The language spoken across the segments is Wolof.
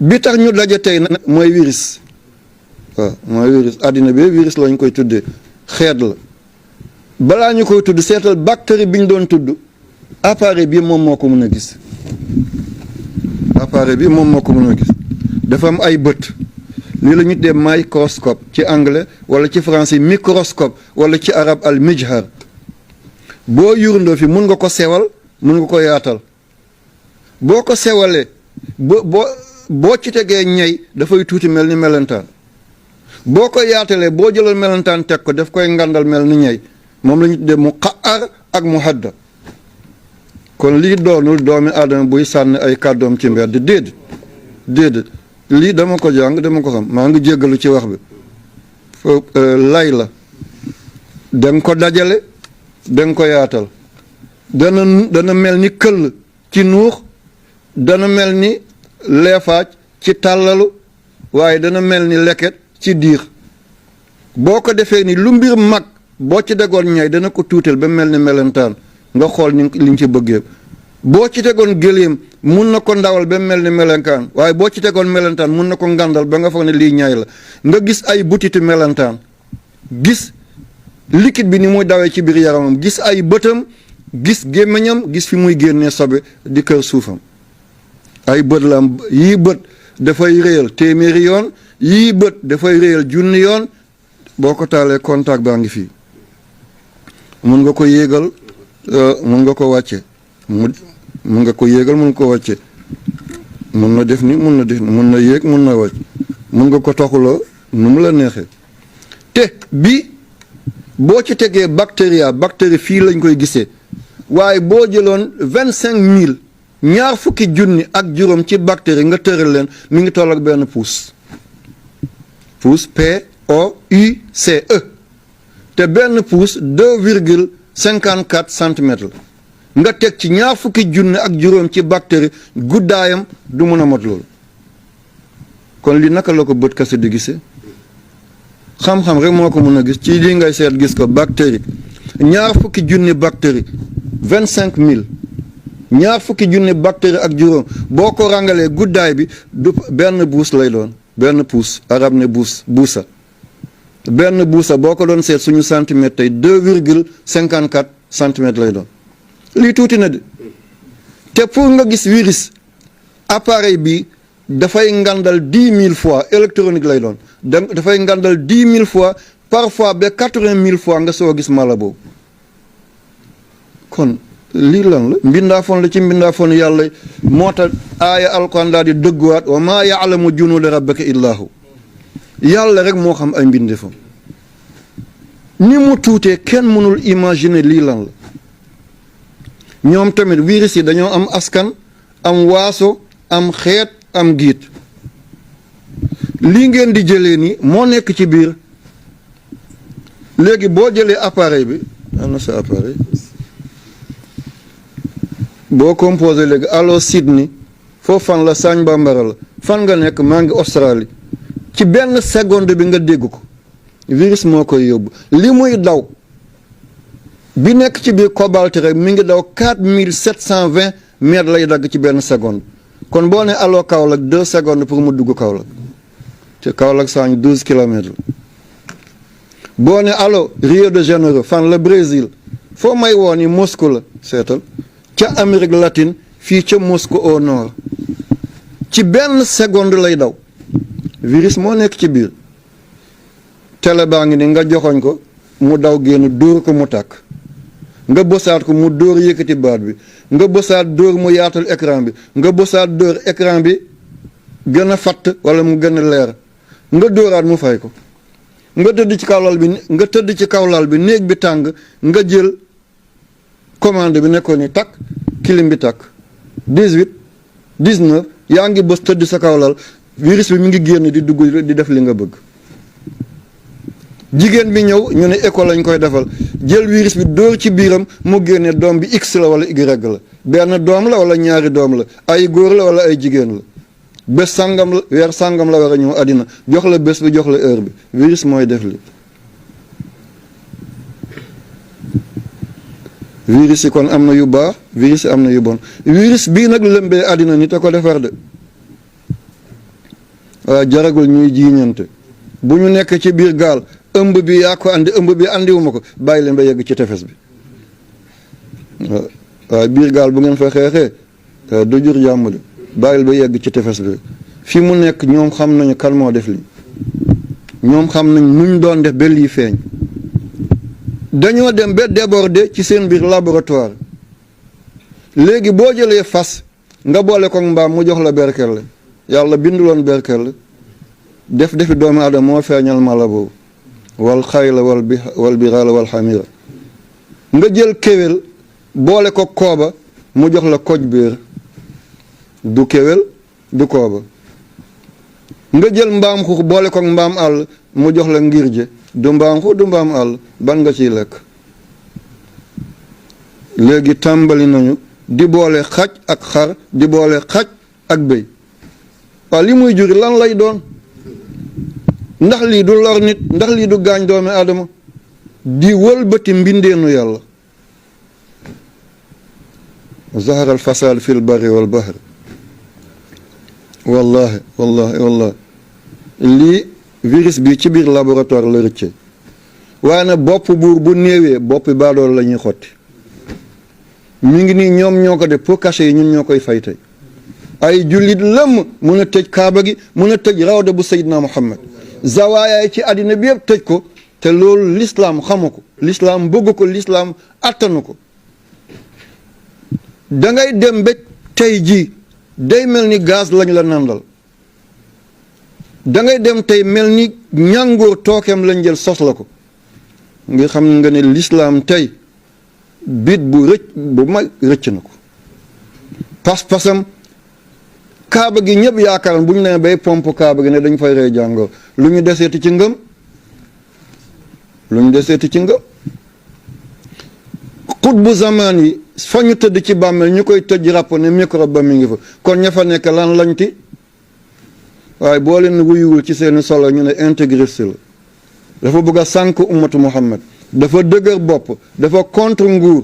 bi tax ñu daje tey nag mooy virus. waaw mooy virus àddina bi virus lañ koy tuddee xeet la balaa ñu koy tudd seetal bactérie bi ñu doon tudd appareil bi moom moo ko mën a gis appareil bi moom moo ko mën a gis dafa am ay bët lii la ñu tuddee microscope ci anglais wala ci français microscope wala ci arab al mijhar boo yurndoo fi mun nga ko sewal mun nga ko yaatal boo ko sewalee boo ci tegee ñey dafay tuuti mel ni melentaan boo ko yaatalee boo jëlal melentaan teg ko daf koy ngandal mel ni ñey moom la ñu tuddee mu xaar ak mu hadda kon lii doonul doomi aadama buy sànni ay kàddoom ci mbedd déedéet lii dama ko jàng dama ko xam maa ngi jéggalu ci wax bi lay la danga ko dajale danga ko yaatal dana mel ni këll ci nuux dana mel ni leefaaj ci tàllalu waaye dana mel ni leket ci diir boo ko defee ni lu mbir mag boo ci degoon ñay dana ko tuutal ba mel ni melentaan nga xool ni liñ ci bëggee boo ci tegoon gëléem mun na ko ndawal ba mel ni melentaan waaye boo ci tegoon melentaan mun na ko ngandal ba nga foog ne lii ñay la nga gis ay butitu melentaan gis liquide bi ni muy dawee ci biir yaramam gis ay bëtam gis gémmiñam gis fi muy génnee sobe di kër suufam ay bët la am yii bët dafay réyal téeméeri yoon yii bët dafay réyal junni yoon boo ko taalee contact baa ngi fii mun nga ko yéegal mun nga ko wàcce mun nga ko yéegal mun ko wàcce mun na def ni mun na def ni mun na yéeg mun na wàcc mun nga ko toxuloo nu mu la neexee te bi boo ci tegee bactérie fii lañ koy gisee waaye boo jëloon 25 000 ñaar fukki junni ak juróom ci bactérie nga tëral leen mi ngi toll ak benn pouce POUCE te benn pouce 2,54 centimètres la nga teg ci ñaar fukki junni ak juróom ci bactérie guddaayam du mën a mot loolu kon li naka la ko bët kese di gisee xam-xam rek moo ko mën a gis ci lii ngay seet gis ko bactérie ñaar fukki junni bactérie 25 000 ñaar fukki junni bactérie ak juróom boo ko rangalee guddaay bi du benn buus lay doon benn pouce arab ne buusa benn buusa boo ko doon seet suñu centimètre tey 2,54 centimètres lay doon lii tuuti na de te pour nga gis virus appareil bi dafay ngandal 10 000 fois électronique lay doon dafay ngandal 10 000 fois parfois ba 80 000 fois nga soo gis mala boobu kon lii lan la mbindaafoon la ci mbindaafoon yàlla moo tax aaya alquran daal di dëgguwaat wa maa yaalamu junuuda rabbika illaahu yàlla rek moo xam ay mbindeefam ni mu tuutee kenn mënul imaginer lii lan la ñoom tamit virus yi dañoo am askan am waaso am xeet am giit lii ngeen di jëlee ni moo nekk ci biir léegi boo jëlee appareil bi am na sa appareil boo composé léegi allo Sydney foofu fan la Sagne Bambara la fan nga nekk maa ngi Australie ci benn seconde bi nga dégg ko virus moo koy yóbbu li muy daw bi nekk ci biir cobalt rek mi ngi daw 4720 mètres lay dagg ci benn seconde kon boo ne allo Kaolack 2 secondes pour mu dugg Kaolack te Kaolack Sagne 12 kilomètres la boo ne allo Rio de Janeiro fan la Brésil foo may woon ni Moscou la seetal ca Amérique latine fii ca Moscou au nord ci benn seconde lay daw virus moo nekk ci biir télé baa ngi ni nga joxoñ ko mu daw génn dóor ko mu tàkk nga bësaat ko mu dóor yëkkati baat bi nga bësaat dóor mu yaatal écran bi nga bësaat dóor écran bi gën a fatt wala mu gën a leer nga dóoraat mu fay ko nga tëdd ci kaw lal bi néeg bi tàng nga jël commande bi nekkoon ni takk clim bi takk 18 19 yaa ngi bës tëdd sa kaw lal virus bi mi ngi génn di dugg di def li nga bëgg jigéen bi ñëw ñu ne école lañ koy defal jël virus bi dóor ci biiram mu génne doom bi x la wala y la benn doom la wala ñaari doom la ay góor la wala ay jigéen la bés sàngam la weer sàngam la war a ñëw àddina jox la bés bi jox la heure bi virus mooy def li virus yi kon am na yu baax virus yi am na yu bon virus bii nag lëmbee àddina nit a ko defar de waaye jaragul ñuy jiiñante bu ñu nekk ci biir gaal ëmb bi yaa ko andi ëmb bi andiwuma ko bàyyi leen ba yegg ci tefes bi waaye biir gaal bu ngeen fa xeexee du jur jàmm de bàyyil ba yegg ci tefes bi fi mu nekk ñoom xam nañu kan moo def lii ñoom xam nañ nuñ doon def ba lii feeñ dañoo dem ba déborder ci seen biir laboratoire léegi boo jëlee fas nga boole ko mbaam mu jox la berkelle yàlla binduloon berkelle def defi doomu aadama moo feeñal mala boobu wal xayla wal biraala wal xamira nga jël kéwél boole ko kooba mu jox la koj biir du kéwél du kooba nga jël mbaam xuux boole ko mbaam àll mu jox la ngirje du mbaam xuux du mbaam àll ban nga ciy lekk léegi tàmbali nañu di boole xaj ak xar di boole xaj ak béy waaw li muy juri lan lay doon ndax lii du lor nit ndax lii du gaañ doomi aadama di wëlbati mbindeenu yàlla zahara al fasad fi l barri wal bahri wallahi lii virus bi ci biir laboratoire la rëcce waaye nag bopp buur bu néewee boppi baadool la ñuy xotti mi ngi nii ñoom ñoo ko def pour cacher yi ñun ñoo koy fay tey ay jullit lëmm mun a tëj kaaba gi mun a tëj rawda bu Seydina Muhammad zawaayaay ci àddina bi yëpp tëj ko te loolu l'islam xamu ko l'islam bëgg ko l'islam attanu ko da ngay dem ba tey jii day mel ni gaz lañ la nandal da ngay dem tey mel ni ñàngoor tookeem lañ jël sos la ko nga xam nga ne l'islam tey bit bu mag rëcc na ko pas-pasam kaaba gi ñëpp yaakaaroon bu ñu nee bay pompe kaaba gi ne dañ fay rey jàngoor lu ñu deseeti ci ngëm xutbu zamaan yi fa ñu tëdd ci bàmmeel ñu koy tëj ràpp ne microbe ba mi ngi fa kon ña fa nekk lan lañ ti waaye boo leen wuyuwul ci seeni solo ñu ne intégriste la dafa bëgg a sànk ummatu Muhammad dafa dëgër bopp dafa contre nguur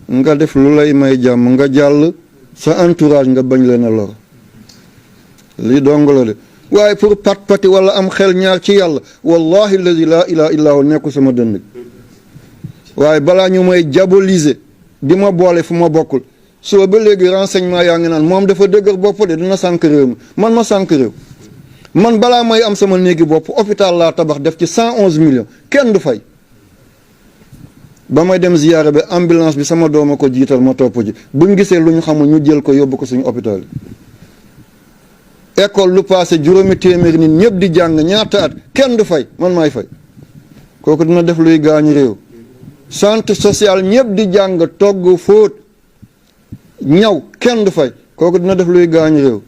nga def lu lay may jàmm nga jàll sa entourage nga bañ leen a lor lii dong la de waaye pour pat-pati wala am xel ñaar ci yàlla wallahi alladi laa ilaha illa hu nekku sama dënd waaye balaa ñu may diaboliser di ma boole fu ma bokkul soo ba léegi renseignement yaa ngi naan moom dafa dëgër bopp de dina sànk réew mi man ma sànk réew man balaa may am sama néegi bopp hôpital laa tabax def ci 111 millions kenn du fay ba may dem ziyaara bi ambulance bi sama dooma ko jiital ma topp ji buñ gisee lu ñu xamul ñu jël ko yóbbu ko suñu hôpital yi école lu passé juróomi téeméeri nit ñëpp di jàng ñaata at kenn du fay man maay fay kooku dina def luy gaañu réew centre social ñëpp di jàng togg fóot ñaw kenn du fay kooku dina def luy gaañu réew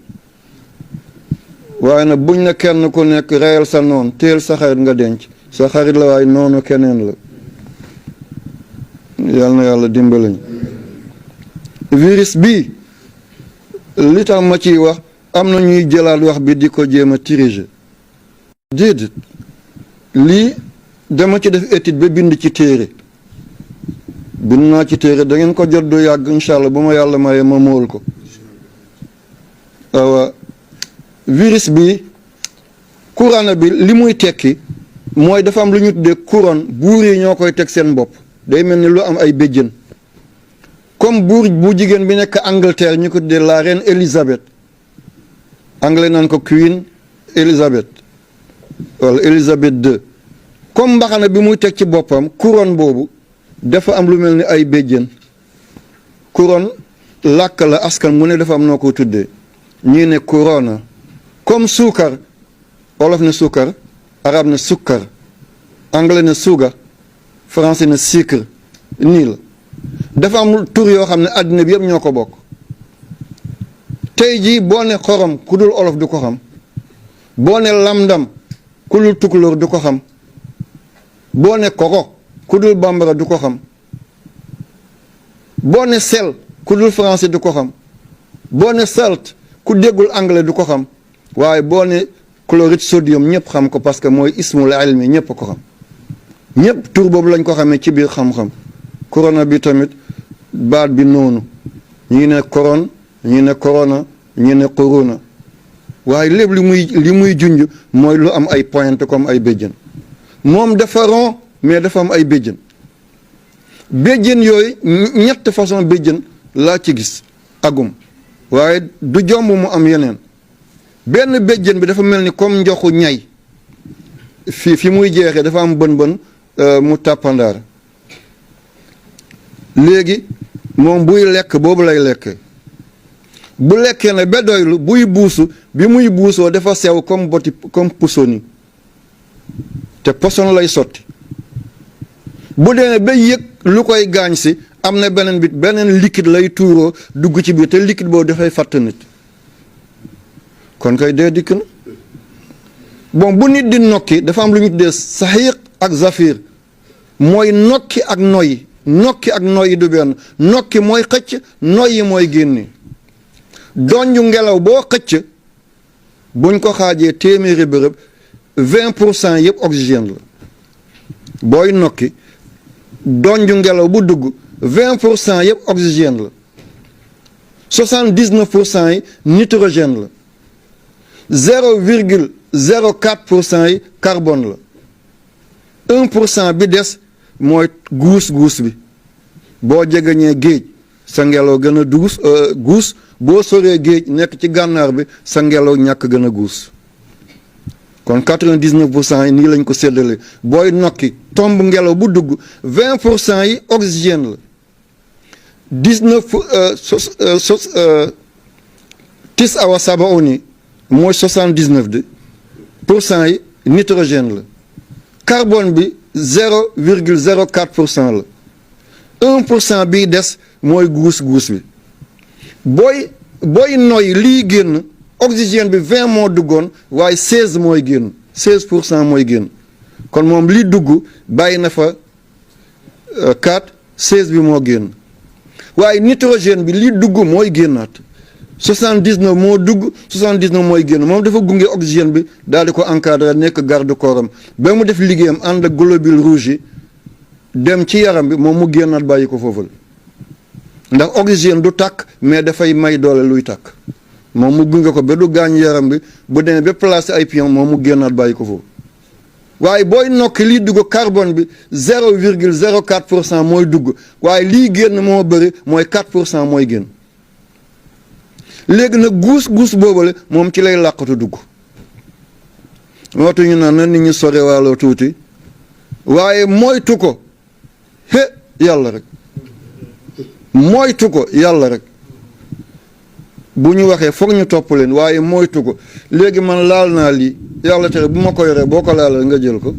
waaye nag buñ ne kenn ku nekk reyal sa noon teel sa xarit nga denc sa xarit la waaye noonu keneen la yal na yàlla dimbalañ virus bi li tax ma ciy wax am na ñuy jëlaat wax bi di ko jéem a diriger déedéet lii dama ci def étude ba bind ci téere bind naa ci téere da ngeen ko jot du yàgg incha allah bu ma yàlla mayee ma mool ko waaw virus bi corona bi li muy tekki mooy dafa am lu ñu tuddee couronne buur yi ñoo koy teg seen bopp day mel ni lu am ay béjjën comme buur bu jigéen bi nekk Angleterre ñu ko tuddee la reine Elizabeth anglais naan ko Queen Elizabeth wala Elizabeth II comme mbaxana bi muy teg ci boppam couronne boobu dafa am lu mel ni ay béjjën couronne làkk la askan mu ne dafa am noo ko tuddee ñii ne corona comme suukar olof ne suukar arab ne sukkar anglais ne sugar français ne sucre nii la dafa am tur yoo xam ne àddina bi yëpp ñoo ko bokk tey jii boo ne xorom ku dul olof du ko xam boo ne lamdam ku dul tukulóor du ko xam boo ne koko ku dul bambara du ko xam boo ne sel ku dul français du ko xam boo ne salt ku déggul anglais du ko xam waaye boo ne chlorure sodium ñëpp xam ko parce que mooy ismul ilmi ñëpp ko xam ñëpp tur boobu lañ ko xamee ci biir xam-xam corona bi tamit baat bi noonu ñii ne coron ñii ne corona ñii ne corona waaye lépp li muy junj mooy lu am ay pointe comme ay béjjën moom dafa rond mais dafa am ay béjjën béjjën yooyu ñett façon béjjën laa ci gis agum waaye du jomb mu am yeneen benn béjjën bi dafa mel ni comme njoxu ñay fi muy jeexee dafa am bën mu tàppandaar léegi moom buy lekk boobu lay lekkee bu lekkee ne ba doylu buy buusu bi muy buusoo dafa sew comme boti comme pusoni te poson lay sotti bu dee ba yëg lu koy gaañ si am na beneen liquide lay tuuroo dugg ci biir te liquide boobu dafay fàtt nit kon kay dee dikk na bon bu nit di nokki dafa am lu ñu tuddee saxiiq ak zafir mooy nokki ak noyyi du benn nokki mooy xëcc noyyi mooy génne donju ngelaw boo xëcc buñ ko xaajee téeméeri bërëb 20% yëpp oxygène la booy nokki donju ngelaw bu dugg 20% yëpp oxygène la 79% yi nitrogène la 0,04% yi carbone la 1% bi des mooy guus bi boo jegeñee géej sa ngelaw gën a guus boo soree géej nekk ci gànnaar bi sa ngelaw ñàkk gën a guus kon 99% yi nii lañ ko séddale booy nokki tomb ngelaw bu dugg 20% yi oxygène la 19 awa sabaoni mooy 79% yi nitrogène la carbone bi 0,04% la 1% bii des mooy guus bi booy noy lii génn oxygène bi 20 moo duggoon waaye 16 mooy génn 16% mooy génn kon moom lii dugg bàyyi na fa 4 16 bi moo génn waaye nitrogène bi lii dugg mooy génnaat 79 moo dugg 79 mooy génn moom dafa gunge oxygène bi daal di ko encadré nekk garde corps am ba mu def liggéeyam ànd ak globules rouges yi dem ci yaram bi moom mu génnaat bàyyi ko foofu la ndax oxygène du tàkk mais dafay may doole luy tàkk moom mu gunge ko ba du gaañ yaram bi bu demee ba placé ay pion moom mu génnaat bàyyi ko foofu waaye booy nokki lii dugg carbone bi 0,04% mooy dugg waaye lii génn moo bëri mooy 4% mooy génn léegi nag guus boobale moom ci lay làqatu dugg moo tax ñu naan na nit ñi sore waaloo tuuti waaye moytu ko yàlla rek moytu ko yàlla rek bu ñu waxee foog ñu topp leen waaye moytu ko léegi man laal naa lii yàlla tere bu ma ko yoree boo ko laalal nga jël ko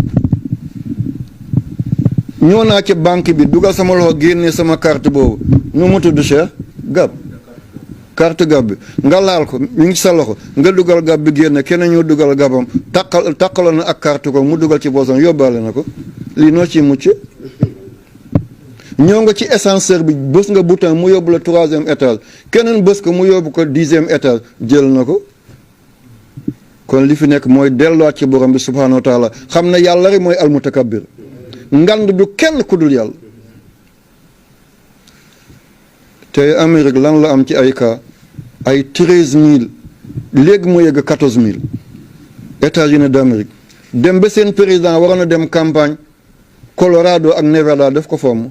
ñëw naa ci banque bi dugal sama loxo génnee sama carte boobu nu mu tudd cher gab carte gab bi nga laal ko mi ngi sa loxo nga dugal gab bi génne keneen ñoo dugal gabam taqaloo na ak carte ko mu dugal ci boosam yóbbaale na ko lii noo ciy mucc ñëw nga ci ascenseur bi bës nga bouton mu yóbbu la 3e étage keneen bës ko mu yóbbu ko 10e étage jël na ko kon li fi nekk mooy delluwaat ci borom bi subhaanahu wa taala xam ne yàlla rek mooy almutakabbir ngand du kenn ku dul yàlla te Amérique lan la am ci ay cas ay 13000 léegi mu yegg 14000 États-Unis d'Amérique dem ba seen président waroon a dem campagne Colorado ak Nevada def ko fomm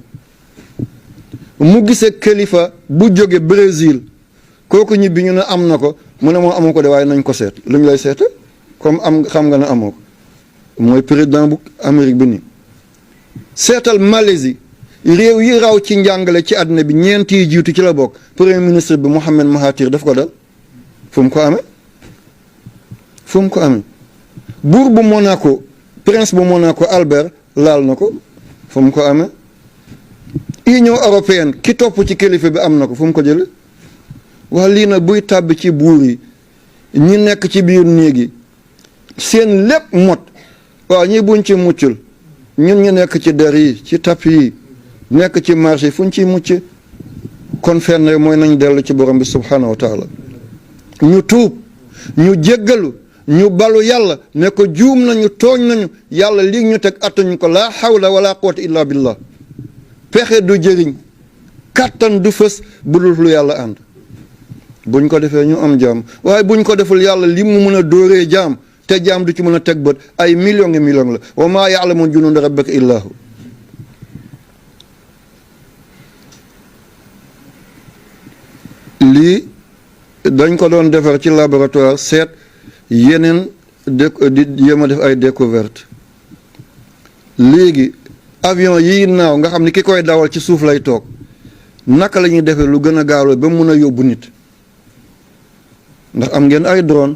mu gisee kilifa bu jóge Brésil kooku ñibbi ñu ne am na ko mu ne moo amoo ko de waaye nañ ko seet lu ñu lay seete comme am xam nga ne amoo ko mooy président bu Amérique bi nii seetal Malaisie réew yi raw ci njàngale ci àddina bi ñeent yi jiitu ci la bokk premier ministre bi Mohamed Mahathir daf ko dal fu mu ko amee buur bu Monaco prince bu Monaco Albert laal na ko fu mu ko amee Union européenne ki topp ci kilifa bi am na ko fu mu ko jële wax lii nag buy tàbbi ci buur yi ñi nekk ci biir néeg yi seen lépp mot waaw ñi buñ ci muccul ñun ñu nekk ci der yi ci tapis yi nekk ci marché fu ñu ciy mucc kon fenn mooy nañ dellu ci borom bi subhanahu wa taala ñu tuub ñu jéggalu ñu balu yàlla ne ko juum nañu tooñ nañu yàlla lii ñu teg attañu ko laa hawla wala quwwata illa billah pexe du jëriñ kàttan du fës bu dul lu yàlla ànd buñ ko defee ñu am jaam waaye buñ ko deful yàlla li mu mën a dóoree jaam te jaam du ci mën a teg bët ay millions et millions la wa maa ya'lamu junuuda rabbika illaa hu. lii dañ ko doon defar ci laboratoire seet yeneen di jéem a def ay découverte léegi avion yi naaw nga xam ni ki koy dawal ci suuf lay toog naka la ñuy defee lu gën a gaaw ba mun a yóbbu nit ndax am ngeen ay drone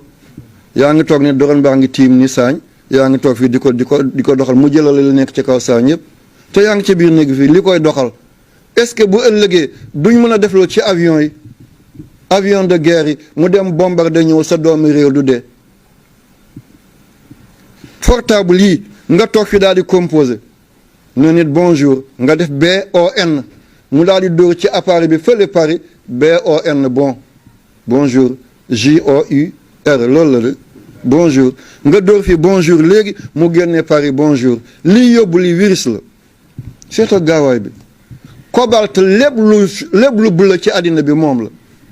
yaa ngi toog ne drone baa ngi tiim ni saañ yaa ngi toog fii di ko doxal mu jëlale li nekk ci kaw saañ yëpp te yaa ngi ci biir néeg fii li koy doxal est-ce que bu ëllëgee duñ mën a def loolu ci avion yi avion de guerre yi mu dem bombarder ñëw sa doomi réew du dee portable yi nga toog fi daal di composé ne nit bonjour nga def BON mu daal di dóor ci appareil bi fële Paris BON bonjour JOUR loolu la de bonjour nga dóor fi bonjour léegi mu génnee Paris bonjour lii yóbbu li virus la seetal gaawaay bi cobalt lépp lu bula ci àddina bi moom la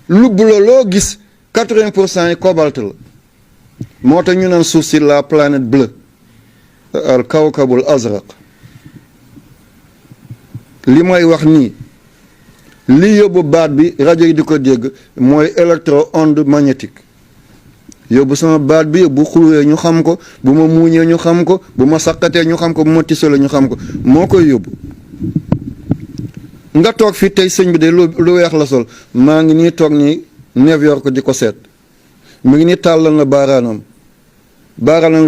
lu bula loo gis 80% yi cobalt la moo tax ñu naan suuf si la planète bleue al kawkabul azraq li may wax nii li yóbbu baat bi rajo yi di ko dégg mooy électro onde magnétique yóbbu sama baat bi bu xulwee ñu xam ko bu ma muuñee ñu xam ko bu ma saqatee ñu xam ko bu ma tisalee ñu xam ko moo koy yóbbu nga toog fii tey sëñ bi de lu weex la sol maa ngi nii toog nii New York di ko seet mu ngi nii tàllal na baaraanam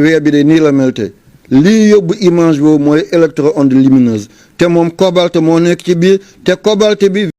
wee bi de nii la mel tey lii yóbbu image boobu mooy électro onde lumineuse te moom cobalt moo nekk ci biir te cobalt bi